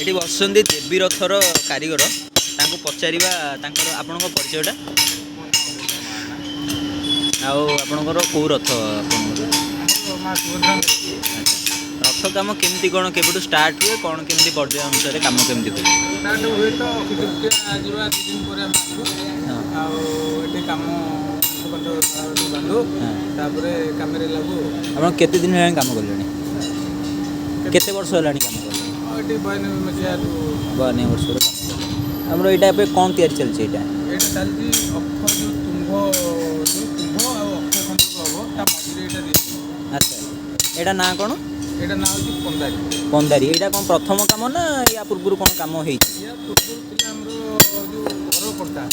ଏଠି ବସିଛନ୍ତି ଦେବୀ ରଥର କାରିଗର, ତାଙ୍କୁ ପଚାରିବା ତାଙ୍କର। ଆପଣଙ୍କ ପରିଚୟଟା ଆଉ ଆପଣଙ୍କର କେଉଁ ରଥ ଆପଣଙ୍କର? ମା ସୁଭଦ୍ରାଙ୍କ। ଆଚ୍ଛା, ରଥ କାମ କେମିତି କ'ଣ, କେବେଠୁ ଷ୍ଟାର୍ଟ ହୁଏ, କ'ଣ କେମିତି ପର୍ଯ୍ୟାୟ ଅନୁସାରେ କାମ କେମିତି ହୁଏ? ଷ୍ଟାର୍ଟ ହୁଏ ତ ଅକ୍ଷୟ ତୃତୀୟା ଯିବା 2 ଦିନ ପରେ ଆମେ ଆସୁ। ଆଉ ଏଠି କାମ କାଠ ଫାଟ ବାନ୍ଧୁ, ତାପରେ କାମରେ ଲାଗୁ। ଆପଣ କେତେ ଦିନ ହେଲାଣି କାମ କଲେଣି? କେତେ ବର୍ଷ ହେଲାଣି କାମ କଲେଣି? ଆଉ ଏଠି 92 ମସିହାରୁ। 92 ବର୍ଷରୁ କାମ କଲେଣି। ଆମର ଏଇଟା ଏବେ କ'ଣ ତିଆରି ଚାଲିଛି ଏଇଟା? ଏଇଟା ଚାଲିଛି ଅଖ, ଯେଉଁ ତୁମ୍ଭ, ଯେଉଁ ତୁମ୍ଭ ଆଉ ଅକ୍ଷ ସଂଯୋଗ ହେବ, ତା ମଝିରେ ଏଇଟା ଦିଆଯିବ। ଆଚ୍ଛା, ଏଇଟା ନାଁ କ'ଣ? ଏଇଟା ନାଁ ହେଉଛି ପନ୍ଦାରି। ପନ୍ଦାରି। ଏଇଟା କ'ଣ ପ୍ରଥମ କାମ ନା ୟା ପୂର୍ବରୁ କ'ଣ କାମ ହେଇଛି? ୟା ପୂର୍ବରୁ ଥିଲା ଆମର ଯେଉଁ ଘର କଣ୍ଟା।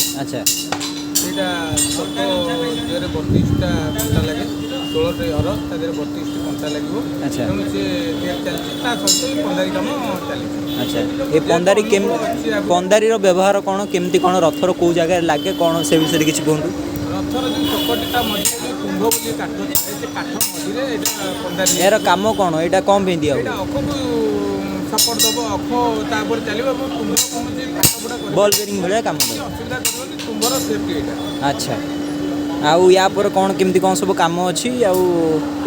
ସେଇଟା ଛୋଟ ଦେହରେ 32ଟା କଣ୍ଟା ଲାଗେ, 16ଟି ଅର, ତା ଦେହରେ 32ଟି କଣ୍ଟା ଲାଗିବ। ତେଣୁ ସେ ତିଆରି ଚାଲିଛି, ତା ସହିତ ବି ପନ୍ଦାରି କାମ ଚାଲିଛି। ଆଚ୍ଛା, ଏ ପନ୍ଦାରି ଅଛି ଆଗକୁ। ପନ୍ଦାରିର ବ୍ୟବହାର କ'ଣ, କେମିତି କ'ଣ, ରଥର କେଉଁ ଜାଗାରେ ଲାଗେ କ'ଣ, ସେ ବିଷୟରେ କିଛି କୁହନ୍ତୁ। ରଥର ଯେଉଁ ଚକଟି, ତା ମଝିରେ ଯେଉଁ କୁମ୍ଭ ବୋଲି କାଠ ଥାଏ, ସେ କାଠ ମଝିରେ ଏଇଟା ପନ୍ଦାରି। ଏହାର କାମ କ'ଣ? ଏଇଟା କ'ଣ ପାଇଁ ଦିଆ ହୁଏ? ଏଇଟା ଅଖକୁ ସପୋର୍ଟ ଦେବ, ଅଖ ତା ଉପରେ ଚାଲିବ ଏବଂ ତୁମ୍ଭ କୌଣସି କାଠ ଫୁଟା କରିବ ବଲ୍ ବେରିଂ ଭଳିଆ କାମ ଦେବ। କିଛି ଅସୁବିଧା କରିବନି, ତୁମ୍ଭର ସେଫ୍ଟି ଏଇଟା। ଆଚ୍ଛା, ଆଉ ୟା ପରେ କ'ଣ କେମିତି କ'ଣ ସବୁ କାମ ଅଛି, ଆଉ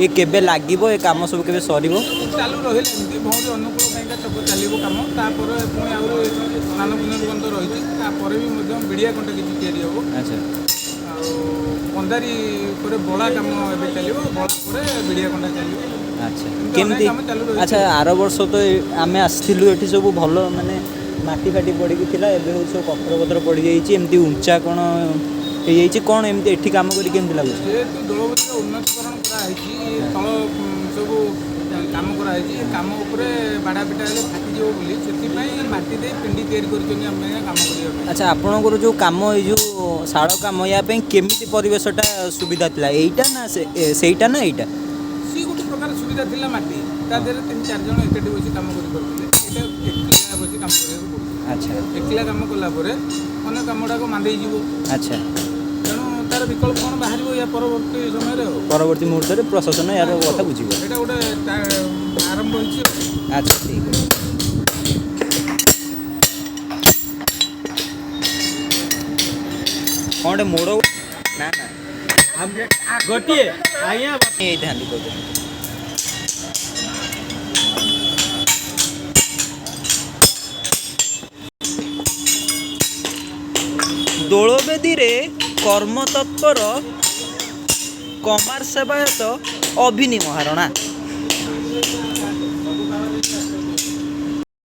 ଏ କେବେ ଲାଗିବ, ଏ କାମ ସବୁ କେବେ ସରିବ? ଚାଲୁ ରହିଲା ଏମିତି ଭଉଁରୀ ଅନୁକୂଳ ପାଇଁକା ଚକ ଚାଲିବ କାମ। ତାପରେ ପୁଣି ଆହୁରି ସ୍ନାନ ପୂର୍ଣ୍ଣିମା ପର୍ଯ୍ୟନ୍ତ ରହିଛି, ତାପରେ ବି ମଧ୍ୟ ବିଡ଼ିଆ କଣ୍ଟା କିଛି ତିଆରି ହେବ। ଆଉ ପନ୍ଦାରି ପରେ ବଳା କାମ ଏବେ ଚାଲିବ, ବଳା ପରେ ବିଡ଼ିଆ କଣ୍ଟା ଚାଲିବ। ଏମିତି କେମିତି ଅନେକ କାମ ଚାଲୁ ରହିଛି। ଆଚ୍ଛା, ଆର ବର୍ଷ ତ ଆମେ ଆସିଥିଲୁ, ଏଠି ସବୁ ଭଲ ମାନେ ମାଟି ଫାଟି ପଡ଼ିକି ଥିଲା, ଏବେ ହେଉଛି ସବୁ ପଥର ପଥର ପଡ଼ିଯାଇଛି, ଏମିତି ଉଞ୍ଚା କ'ଣ ହେଇଯାଇଛି କ'ଣ? ଏମିତି ଏଠି କାମ କରି କେମିତି ଲାଗୁଛି? ଯେହେତୁ ଦୋଳବେଦୀର ଉନ୍ନତିକରଣ କରାହେଇଛି, ତଳ ସବୁ କାମ କରାହେଇଛି, ଏ କାମ ଉପରେ ବାଡ଼ା ପିଟା ହେଲେ ଫାଟିଯିବ ବୋଲି ସେଥିପାଇଁ ମାଟି ଦେଇ ପିଣ୍ଡି ତିଆରି କରିଛନ୍ତି ଆମେ କାମ କରିବା ପାଇଁ। ଆଚ୍ଛା, ଆପଣଙ୍କର ଯେଉଁ କାମ, ଏଇ ଯେଉଁ ଶାଳ କାମ, ୟା ପାଇଁ କେମିତି ପରିବେଶଟା ସୁବିଧା ଥିଲା, ଏଇଟା ନା ସେଇଟା ନା ଏଇଟା? ସିଏ ଗୋଟେ ପ୍ରକାର ସୁବିଧା ଥିଲା, ମାଟି ତା ଦେହରେ 3 4 ଜଣ ଏକାଠି ବସି କାମ କରିପାରୁଥିଲେ, ଏଇଟା ଏକଲା ବସି କାମ କରିବାକୁ ପଡ଼ୁଛି। ଏକଲା କାମ କଲା ପରେ ଅନ୍ୟ କାମ ଗୁଡ଼ାକ ମାନ୍ଦେଇ ଯିବ। ତେଣୁ ତାର ବିକଳ୍ପ କ'ଣ ବାହାରିବ ୟା ପରବର୍ତ୍ତୀ ସମୟରେ ଆଉ ପରବର୍ତ୍ତୀ ମୁହୂର୍ତ୍ତରେ ପ୍ରଶାସନ ଏହାର କଥା ବୁଝିବ। ଏଇଟା ଗୋଟେ ଆରମ୍ଭ ହେଇଛି ଆଉ। ଆଚ୍ଛା, ଠିକ୍ ଅଛି। କ'ଣ ଗୋଟେ ମୋଡ଼ ନା ନା ଗୋଟିଏ ଆଜ୍ଞା। ହେଇଥାନ୍ତି କହୁଛନ୍ତି। ଦୋଳବେଦୀରେ କର୍ମତତ୍ପର କମାର ସେବାୟତ ଅଭିନୀ ମହାରଣା।